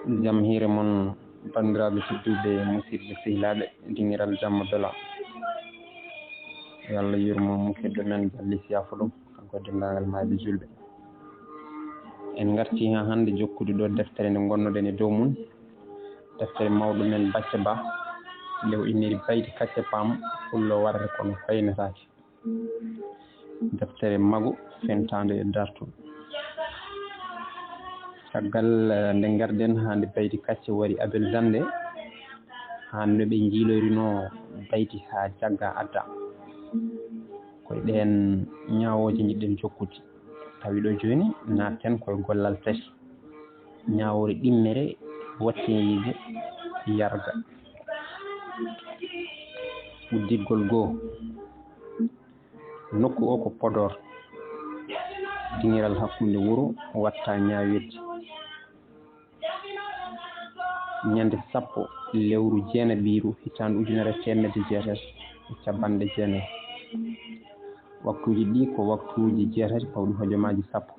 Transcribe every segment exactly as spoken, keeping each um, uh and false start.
Jam hiire mon, banndiraaɓe tedduɓe, musidɓe sehilaaɓe, dingiral jamma bela. Yo Allah yurmo musidɗo men, Ballis Yaafuɗum, kanko e denndaangal maayɓe juulɓe. En ngartii haa hannde jokkude ɗo deftere nde ngonnoɗen e dow mum, deftere mawɗo men Bacca Ba, nde o inniri Baydi Kacce Paam, pullo warata kono faynataake. Deftere mago fentaande e dartol. Caggal, eh, nde ngarɗen haa nde Baydi Kacce wari Abel Zannde, haa no ɓe njiiloyrinoo bayti haa jagga adda. Ko e ɗeen ñaawooje njiɗɗen jokkude. Tawi ɗo jooni, naatten koye gollal tati. Ñaawoore ɗimmere, wattiniiɓe yarga. Uddiggol goo. Nokku o ko Podor. Dingiral hakkunde wuro watta ñaawirde. Ñande sappo lewru jeenaɓiiru hitaande ujunere e teemedde jeetati e cappanɗe jeenayi. Waktuuji ɗi ko waktuuji jeetati pawɗi hojomaaji sappo.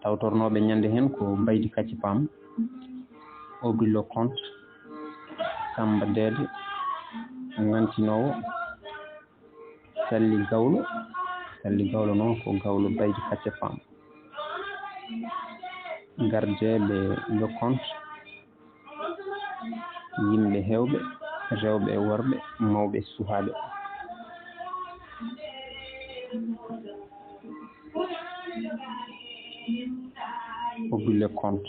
Tawtornooɓe ñande heen ko Baydi Kacce Paam, Obri Leconte, Samba Deede, ŋantinoowo, Salli Gawlo. Salli Gawlo noon ko gawlo Baydi Kacce Paam. Gardeeɓe Leconte, yimɓe heewɓe, rewɓe e worɓe, mawɓe e suhaaɓe. Obri Leconte.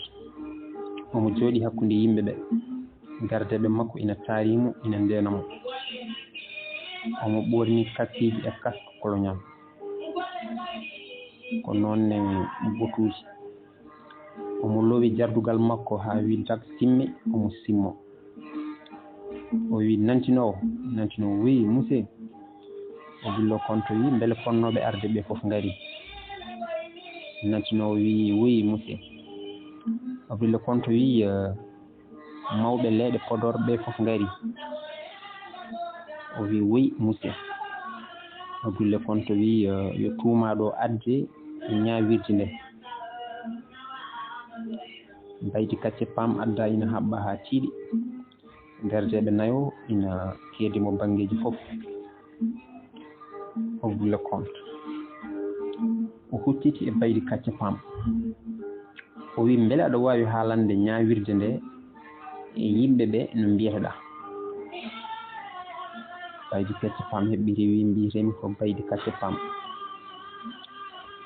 Omo jooɗii hakkunde yimɓe ɓe. Gardeeɓe makko ina taari mo, ina ndeena mo. Omo ɓoorni kakiiji e casque colonial. Ko noon ne botuuji. Omo lowi jardugal makko haa wi dak simme, omo simmo. O wi nantinoowo, nantinoowo wi: "Monsieur." Obri Leconte wi: "Mbele fonnooɓe arde ɓe fof ngari?" Nantinoowo wi: "Oui, monsieur." Obri Leconte wi: "Eh, mawɓe leeɗe Podor ɓe fof ngari?" O wi: "Oui, monsieur." Obri Leconte wi: "Eh, yo tuumaaɗo adde ñaawirde nde." Baydi Kacce Paam adda ina haɓɓa haa tiiɗi. Gardeeɓe nayo ina keedi mo banngeeji fof. Obri Leconte. O hucciti e Baydi Kacce Paam. O wi: "Mbele aɗa waawi haalande ñaawirde nde e yimɓe ɓe no mbiyata-ɗaa?" Baydi Kacce Paam heɓɓi rewi, mbiyeteemi ko Baydi Kacce Paam.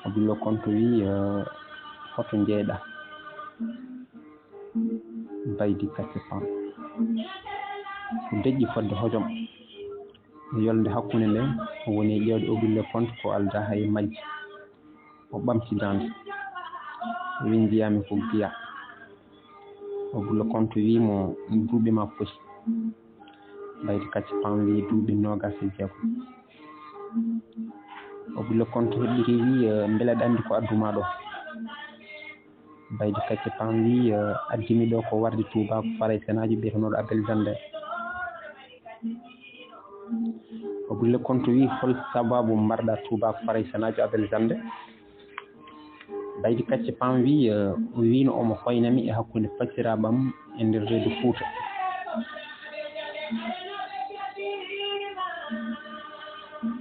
Obri Leconte wi: "Eh, hoto njeeyɗaa?" Baydi Kacce Paam. Ko deƴƴi fodde hojom. Yolnde hakkunde nde woni e ƴeewde Obri Leconte ko aldaa hay majji. O ɓamti daande. O wi: "Njiyaami ko giya." Obri Leconte wi mo: "Duuɓi ma poti?" Baydi Kacce Paam wi: "Duuɓi noogaas e jeegom." Obri Leconte heɓɓiti wi: "Eh, mbele aɗa anndi ko addu maa ɗo?" Baydi Kacce Paam wi: "Eh, addi mi ɗo ko warde tuubaaku faraysenaajo biyetenooɗo Abel Zannde." Obri Leconte wi: "Hol sababu mbarɗa tuubaaku faraysenaajo Abel Zannde?" Baydi Kacce Paam wi: "Eh, o wiino omo hoyna mi e hakkunde paciraaɓe am e nder reedu Fuuta."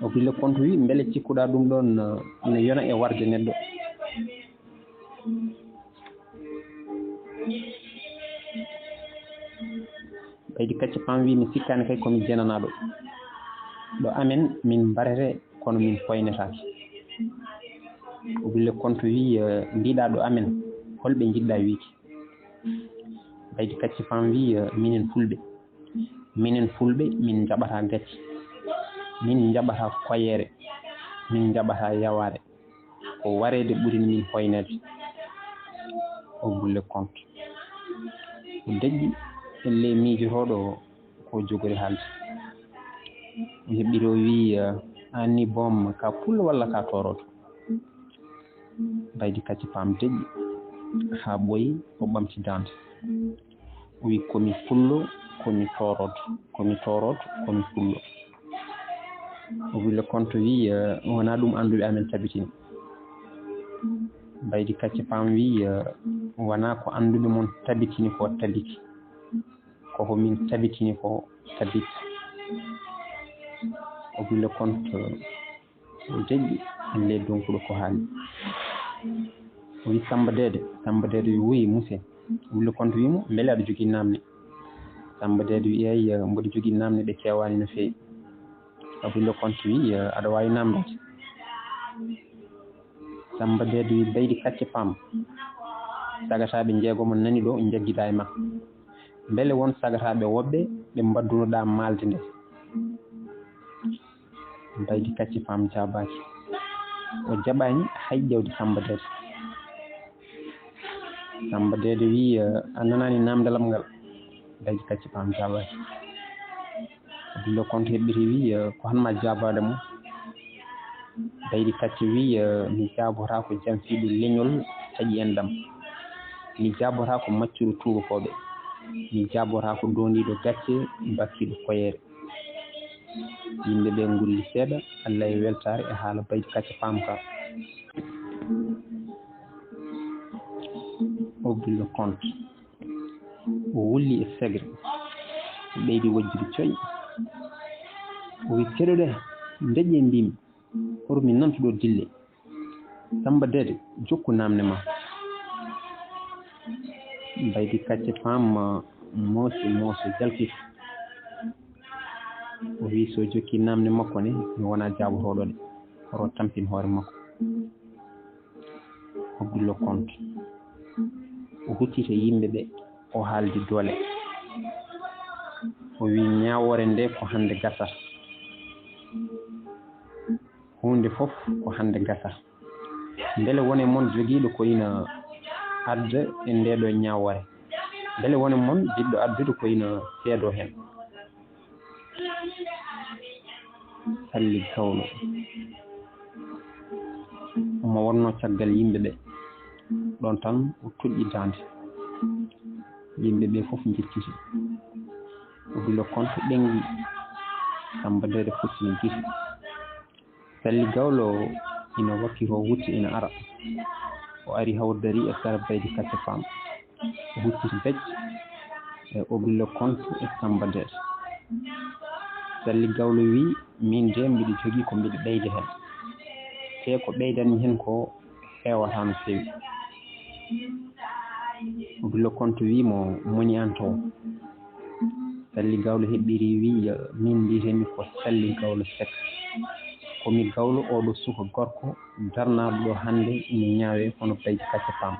Obri Leconte wi: "Mbele cikkuɗaa ɗum ɗoon, eh, ina yona e warde neɗɗo?" Baydi Kacce Paam wi: "Mi sikkaani kay ko mi jeenanaaɗo. Ɗo amen min mbarete kono min poynetaake." Obri Leconte wi: "Eh, mbiɗa ɗo amen, holɓe njiɗɗa wiiki?" Baydi Kacce Paam wi: "Eh, minen Fulɓe. Minen Fulɓe, min njaɓataa gacce. Min njaɓataa koyeere. Min njaɓataa yawaare. Ko wareede ɓurini min hoyneede." Obri Leconte. O deƴƴi e ley miijotooɗo ko jogori haalde. O heɓɓiti o wi: "Eh, aan ni boom, ka pullo walla ka tooroodo?" Baydi Kacce Paam deƴƴi haa ɓooyi, o ɓamti daande. O wi: "Ko mi pullo, ko mi tooroodo, ko mi tooroodo, ko mi pullo." Obri Leconte wi: "Eh, wonaa ɗum annduɓe amen tabitini." Baydi Kacce Paam wi: "Eh, Wonaa ko annduɓe mon tabitini ko tabiti, ko ko min tabitini ko tabiti. Obrilo Konte o deƴƴi, ley donkuɗo ko haali. O wi Samba Deede, Samba Deede wi, "Wuyi, muse." Obrilo Konte wi mo, "Mbele aɗa jogii naamne?" Samba Deede wi, "Eey, mboɗo jogii naamne, ɗe keewaani no feewi." Obrilo Konte wi, "Aɗa waawi naamndaade?" Samba Deede wi, "Baydi Kacce Paam, sagataaɓe njeegomo nani ɗo, njaggidaa e ma. Mbele won sagataaɓe woɓɓe ɓe mbaddunoɗaa maalde nde?" Baydi Kacce Paam jaabaaki. O jaɓaani hay ƴeewde Samba Deede. Samba Deede wi, "A nanaani naamndal am ngal?" Baydi Kacce Paam jaabaaki. Obrilo Konte heɓɓiti wi, "Ko han ma jaabaade mo?" Baydi Kacce wi, "Mi jaabotaako janfiiɗo leñol taƴi enɗam. Mi jaabotaako maccuɗo tuubakooɓe. Mi jaabotaako doondiiɗo gacce bakkiiɗo koyeere." Yimɓe ɓe ngulli seeɗa, Allah e weltaare e haala Baydi Kacce Paam ka. Obrilo Konte o wulli e segre, o ɓeydi wojjude coy. O wi, "Keɗoɗee, ndeƴƴee mbiimi, hoto mi nantu ɗo dille. Samba Deede, jokku naamne ma." Baydi Kacce Paam moosi mooso jalkiti. O wi, "So jokki naamne makko ne, mi wona jaabotooɗo ɗe." Hoto tampin hoore makko. Obrilo Konte o hucciti e yimɓe ɓe, o haaldi doole. O wi, "Ñaawoore nde ko hannde gasata. Huunde fof ko hannde gasata. Mbele won e mon jogiiɗo ko ina adda e ndeeɗo ñaawoore? Mbele won e mon jiɗɗo addude ko ina seedoo heen?" Salli Gawlo omo wonnoo caggal yimɓe ɓe. Ɗoon tan o toƴƴi daande. Yimɓe ɓe fof njecciti. Obrilo Konte ɗenngi. Samba Deede futtini gite. Salli Gawlo ina wakkitoo wutte ina ara. O ari hawri darii e sara Baydi Kacce Paam. O hucciti becce e Obrilo Konte e Samba Deede. Salli Gawlo wi, "Miin de mbiɗo jogii ko mbiɗo ɓeyda heen. Te ko ɓeydanmi heen ko heewataa no feewi." Obrilo Konte wi mo, "Moni aan to?" Salli Gawlo heɓɓiri wi, "Miin mbiyetee-mi ko Salli Gawlo Sek. Ko mi gawlo ooɗo suka gorko darnaaɗo ɗo hannde ina ñaawee hono Baydi Kacce Paam."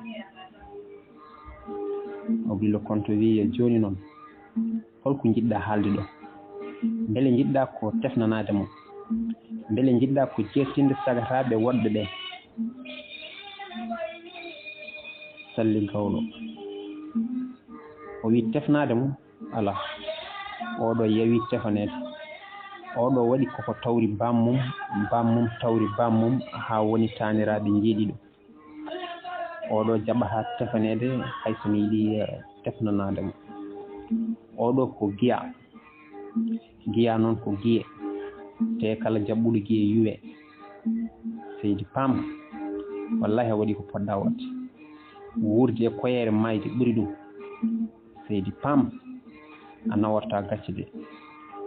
Obrilo Konte wi, "Jooni noon, holko njiɗɗaa haalde ɗo? Mbele njiɗɗaa ko tefnanaade mo? Mbele njiɗɗaa ko jeertinde sagataaɓe woɗɓe ɓe?" Salli Gawlo o wi, "Tefnaade mo? Alaa. Oɗo yawi tefaneede. Oɗo waɗi koko tawri bammum, bammum tawri bammum, haa woni taaniraaɓe njeeɗi ɗum. Oɗo jaɓataa tefaneede, hay so mi yiɗi, eh, tefnanaade mo. Oɗo ko giya. Giya noon ko giye. Te kala jaɓɓuɗo giye yuwe." Seydi Paam, wallahi a waɗi ko poɗɗaa waɗde. Wuurde e koyeere maayde ɓuri ɗum. Seydi Paam, a nawortaa gacce de.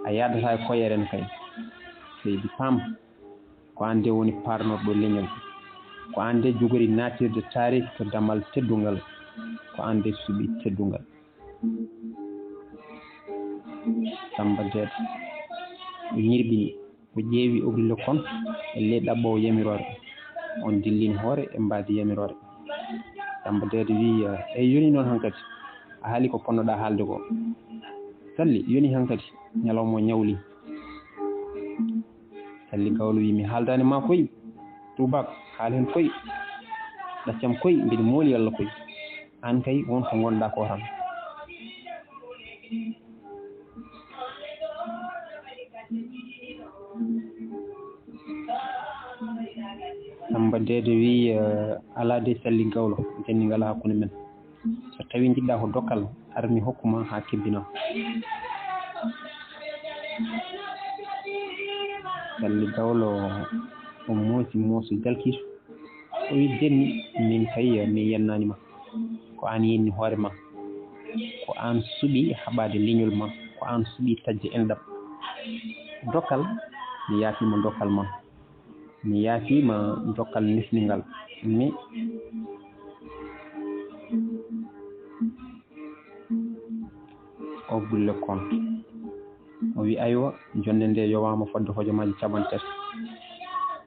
A yaadataa e koyeere en kay. Seydi Paam, ko aan de woni paarnorɗo leñol. Ko aan de jogori naatirde taariik to damal teddungal. Ko aan de suɓi teddungal. Samba Deede o ñirɓini, o ƴeewi Obrilo Konte e ley ɗaɓɓoowo yamiroore. On dillini hoore e mbaadi yamiroore. Samba Deede wi, "Eey, yoni noon hankadi. A haali ko ponnoɗaa haalde ko. Salli, yoni hankadi. Ñalawma o ñawli." Salli Gawlo wi, "Mi haaldaani ma koy. Tuubaak, haal heen koy. Ɗaccam koy, mbiɗa mooli Alla koy. Aan kay, won ko ngonɗaa ko tan." Samba Deede wi, "Eh, alaa de Salli Gawlo, jannde ngal hakkunde men. So tawii njiɗɗaa ko dokkal, ar mi hokku ma haa kebbinaa." Salli Gawlo o moosi mooso jalkiiso. O wi, "Denni, min kay mi yennaani ma. Ko aan yenni hoore ma. Ko aan suɓi haɓaade leñol ma. Ko aan suɓi taƴde enɗam. Dokkal, mi yaafiima dokkal ma. Mi yaafiima dokkal nifningal. Mi o Bulle Konte. O wi, aywa, jonnde nde yowaama fodde hojomaaji capanɗe tati.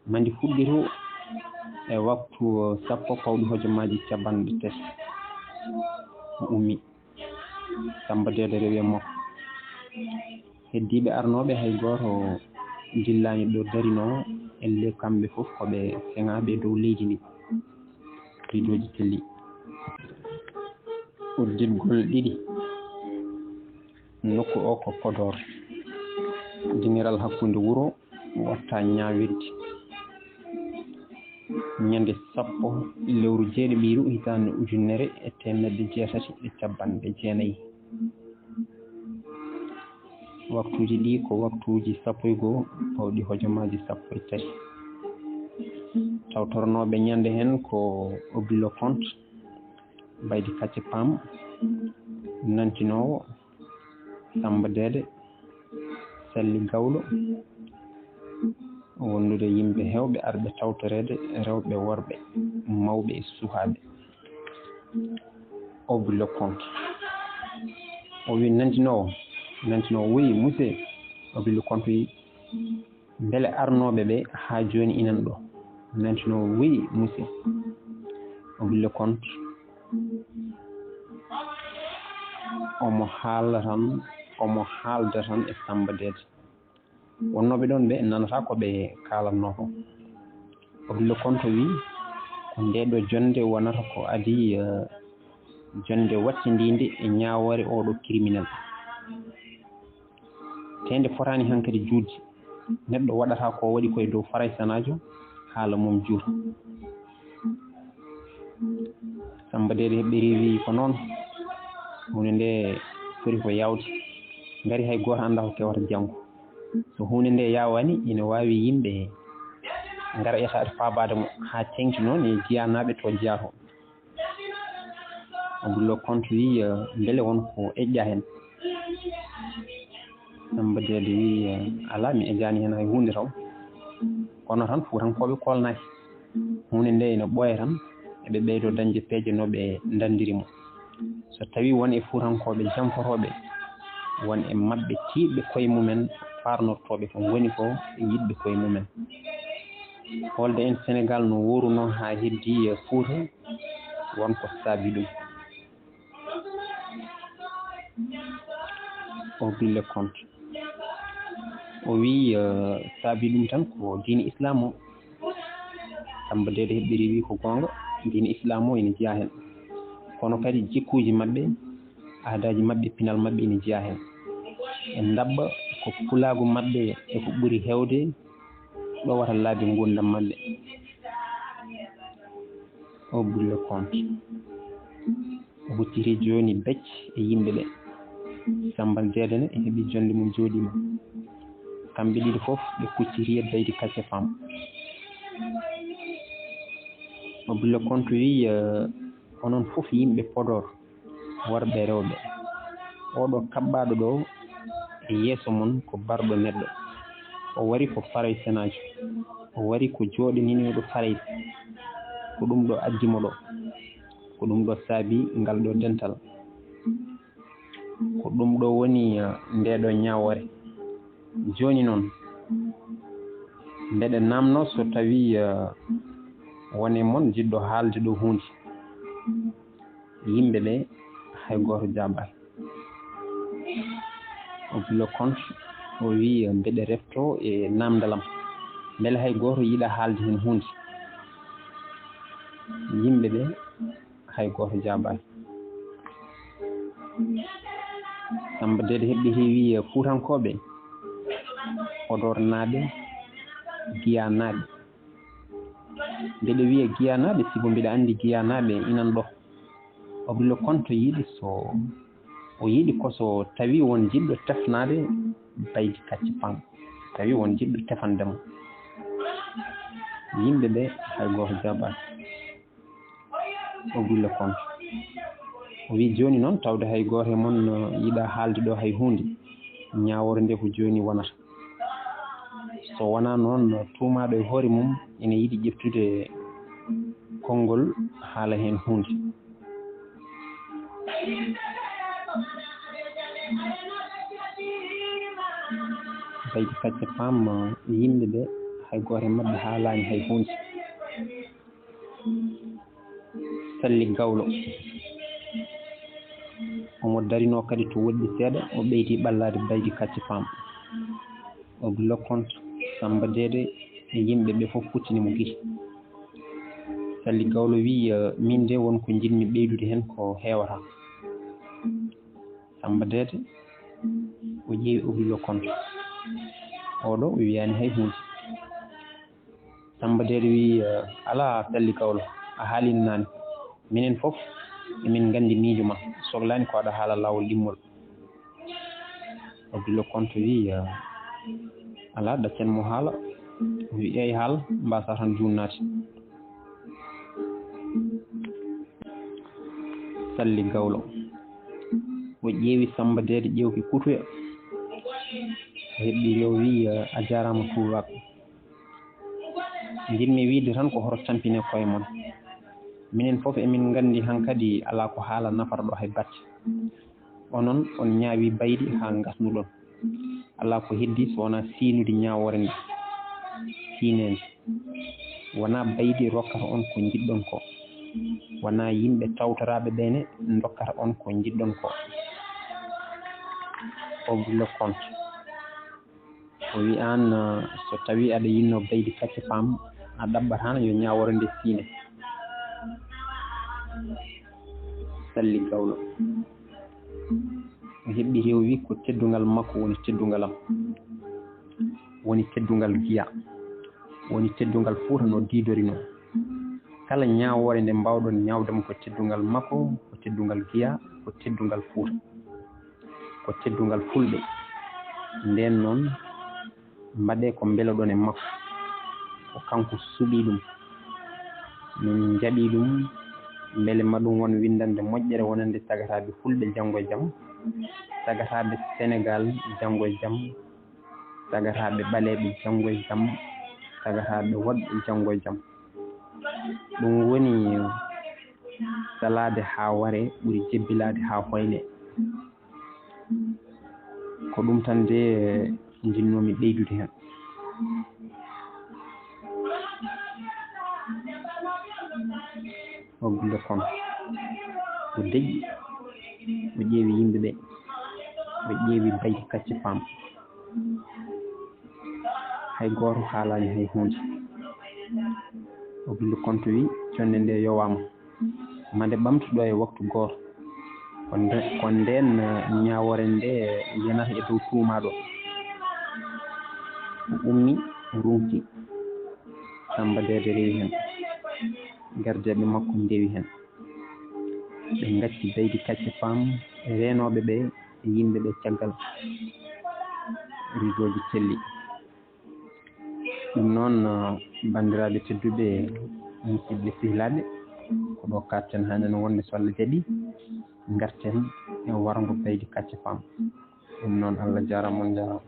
Mandi fuɗɗitu e waktu sappo pawɗi hojomaaji capanɗe tati. O ummi. Samba Deede rewi e makko. Heddiiɓe arnooɓe hay gooto dillaani ɗo darinoo, ellee kamɓe fof ko ɓe seŋaaɓe e dow leydi ndi. Rideauji telli. Udditgol ɗiɗi. Nokku o ko Podor. Diniral hakkunde wuro watta ñaawirde. Ñande sappo lewru jeeɗiɓiru hitaande ujunere e teemedde jeetati e capanɗe jeenayi. Waktuuji ɗi ko waktuuji sappo e goo pawɗi hojomaaji sappo e tati. Tawtornooɓe ñande heen ko Obilo Konte, Baydi Kacce Pam, nantinoowo Samba Deede, Salli Gawlo, wondude yimɓe heewɓe arɓe tawtoreede, rewɓe, worɓe, mawɓe e suhaaɓe. Obilo Konte. O wi nantinoowo, nantinoowo, wi, monsieur, Obilo Konte wi, mbele arnooɓe ɓe haa jooni inan ɗo? Nantinoowo, wi, monsieur, Obilo Konte, omo haala tan, omo haalda tan e Samba Deede. Wonnooɓe ɗoon ɓe nanata ko ɓe kaalatnoo ko. Obilo Konte wi, ko ndee ɗo jonnde wonata ko adii, eh, jonnde wattindinde e ñaawoore oo ɗo criminel. Tee nde fotaani hankadi juutde, neɗɗo waɗata ko waɗi koye dow Faraysanaajo, haala mum juuta. Samba Deede Heɓɓi Riiwi ko noon, huunde nde foti ko yaawde. Ngari hay gooto anndaa ko kewata janngo. So huunde nde yaawaani, ina waawi yimɓe ngara etaade faabaade mo, haa teeŋti noon e jiyanaaɓe to jiyatoo. Obilo Konte wi, eh, mbele won ko eƴƴa heen? Samba Deede wi, eh, alaa, mi eƴaani heen hay huunde taw. Kono tan Fuutankooɓe koolnaaki. Huunde nde ina ɓooya tan, eɓe ɓeydo dañde peeje no ɓe ndanndiri mo. So tawii won e Fuutankooɓe jamfotooɓe, won e maɓɓe tiiɗɓe koye mumen, faarnortooɓe ko ngoni ko e yiɗɓe koye mumen. Holde en Senegaal no woorunoo haa heddii e Fuuta, won ko saabi ɗum. Obilo Konte. O wi, eh, saabi ɗum tan ko diine Islaam o. Samba Deede Heɓɓi Riiwi ko goonga, diine Islaam o ina jeyaa heen. Kono kadi jikkuuji maɓɓe, aadaaji maɓɓe, pinal maɓɓe ina jeyaa heen. E ndaɓɓa ko pulaagu maɓɓe e ko ɓuri heewde ɗowata laabi nguurndam maɓɓe. Obilo Konte. O hucciti jooni becc e yimɓe ɓe. Samba Deede ne heɓi jonnde mum jooɗiima. Kamɓe ɗiɗo fof ɓe kucciti e Baydi Kacce Pam. Obilo Konte wi, eh, onon fof yimɓe Podor, worɓe, rewɓe. Oɗo kaɓɓaaɗo ɗo e yeeso mon ko barɗo neɗɗo. O wari ko Faraysenaajo. O wari ko jooɗaninooɗo Farayse. Ko ɗum ɗo addi mo ɗo. Ko ɗum ɗo saabi ngal ɗo dental. Ko ɗum ɗo woni, eh, nde ɗo ñaawoore. Jooni noon, mbeɗa naamnoo so tawii, eh, won e mon jiɗɗo haalde ɗo huunde. Yimɓe ɓe, hay gooto jaabaani. Obilo Konte, o wi, mbeɗa refto e naamndal am. Mbele hay gooto yiɗa haalde heen huunde? Yimɓe ɓe, hay gooto jaabaani. Samba Deede Heɓɓi Riiwi, Fuutankooɓe, Podornaaɓe, Giyanaaɓe. Mbeɗa wiya Giyanaaɓe, sibu mbiɗa anndi Giyanaaɓe inan ɗo. Obilo Konte yiɗi so, o yiɗi ko so tawii won jiɗɗo tefnaade Baydi Kacce Pam. Tawii won jiɗɗo tefande mo. Yimɓe ɓe, hay gooto jaabaani. Obilo Konte. O wiyi jooni noon, tawde hay gooto e mon, uh, yiɗaa haalde ɗo hay huunde, ñaawoore nde ko jooni wonata. So wonaa noon, tuumaaɗo e hoore mum ene yiɗi ƴeftude konngol, haala heen huunde. Baydi Kacce Paam, uh, yimɓe ɓe, hay gooto e maɓɓe haalaani hay huunde. Salli Gawlo. Omo darinoo kadi to woɗɗi seeɗa, o ɓeydi ɓallaade Baydi Kacce Paam. O Gillo Konto, Samba Deede e yimɓe ɓe fof kuccini mo gite. Salli Gawlo wiyi, "Eh, miin de won ko njiɗmi ɓeydude heen ko heewata." Samba Deede, o ƴeewi O Gillo Konto. Oɗo o wiyaani hay huunde. Samba Deede wiyi, "Eh, alaa, Salli Gawlo, a haaliino naane. Minen fof emin nganndi miijo ma, soklaani ko aɗa haala laawol ɗimmol." O Gillo Konto wiyi, "Eh, alaa, ɗaccen mo haala." O wiyi, "Eey, haal, mbaasaa tan juunnaade." Salli Gawlo. O ƴeewi Samba Deede ƴeewki kutoya. O heɓɓi o wiyi, "Eh, a jaaraama tuubaaɓe." Njiɗmi wiyde tan ko hoto tampine koye mon. Minen fof emin nganndi hankadi alaa ko haala nafarɗo hay batte. Onon, on ñaawi baydi haa ngasnuɗon. Alaa ko heddii so wonaa siinude ñaawoore nde. Siineende. Wonaa baydi rokkata on ko njiɗɗon ko. Wonaa yimɓe tawtoraaɓe ɓe ne ndokkata on ko njiɗɗon ko. O Gillo Konto. O wiyi aan, uh, so tawii aɗa yiɗnoo Baydi Kacce Paam, a ɗaɓɓataano yo ñaawoore nde siine. Salli Gawlo. O heɓɓi rew wi ko teddungal makko woni teddungal am. Woni teddungal Giya. Woni teddungal Fuuta no diidorinoo. Kala ñaawoore nde mbaawɗon ñaawde mo ko teddungal makko, ko teddungal Giya, ko teddungal Fuuta. Ko teddungal Fulɓe. Ndeen noon, mbaɗee ko mbeloɗon e makko. Ko kanko suɓii ɗum. Min njaɓii ɗum, mbele ma ɗum won winndannde moƴƴere wonande tagataaɓe Fulɓe janngo e jam, tagataaɓe Senegaal janngo e jam, tagataaɓe ɓaleeɓe janngo e jam, tagataaɓe woɗɓe janngo e jam. Ɗum woni salaade haa waree ɓuri jebbilaade haa hoynee. Ko ɗum tan de njinnoomi ɓeydude heen. O Gillo Konto, o deƴƴi, o ƴeewi yimɓe ɓe, o ƴeewi Baydi Kacce Paam. Hay gooto haalaani hay huunde. O Gillo Konto wi, "Jonnde nde yowaama. Ma nde ɓamtu ɗo e waktu gooto." Ko nde-, ko ndeen, eh, ñaawoore nde yonata e dow tuumaaɗo. O ummi, o runki. Samba Deede rewi heen. Gardeeɓe makko ndewi heen. Ɓe ngacci Baydi Kacce Paam e reenooɓe ɓe e yimɓe ɓe caggal. Rigooji celli. Ɗum noon, uh, banndiraaɓe tedduɓe, musidɓe sehilaaɓe, ko ɗo kaaɗten hannde no wonde so Allah jaɓi, ngarten e warngo Baydi Kacce Paam. Ɗum noon, Allah jaaraama, on jaaraama.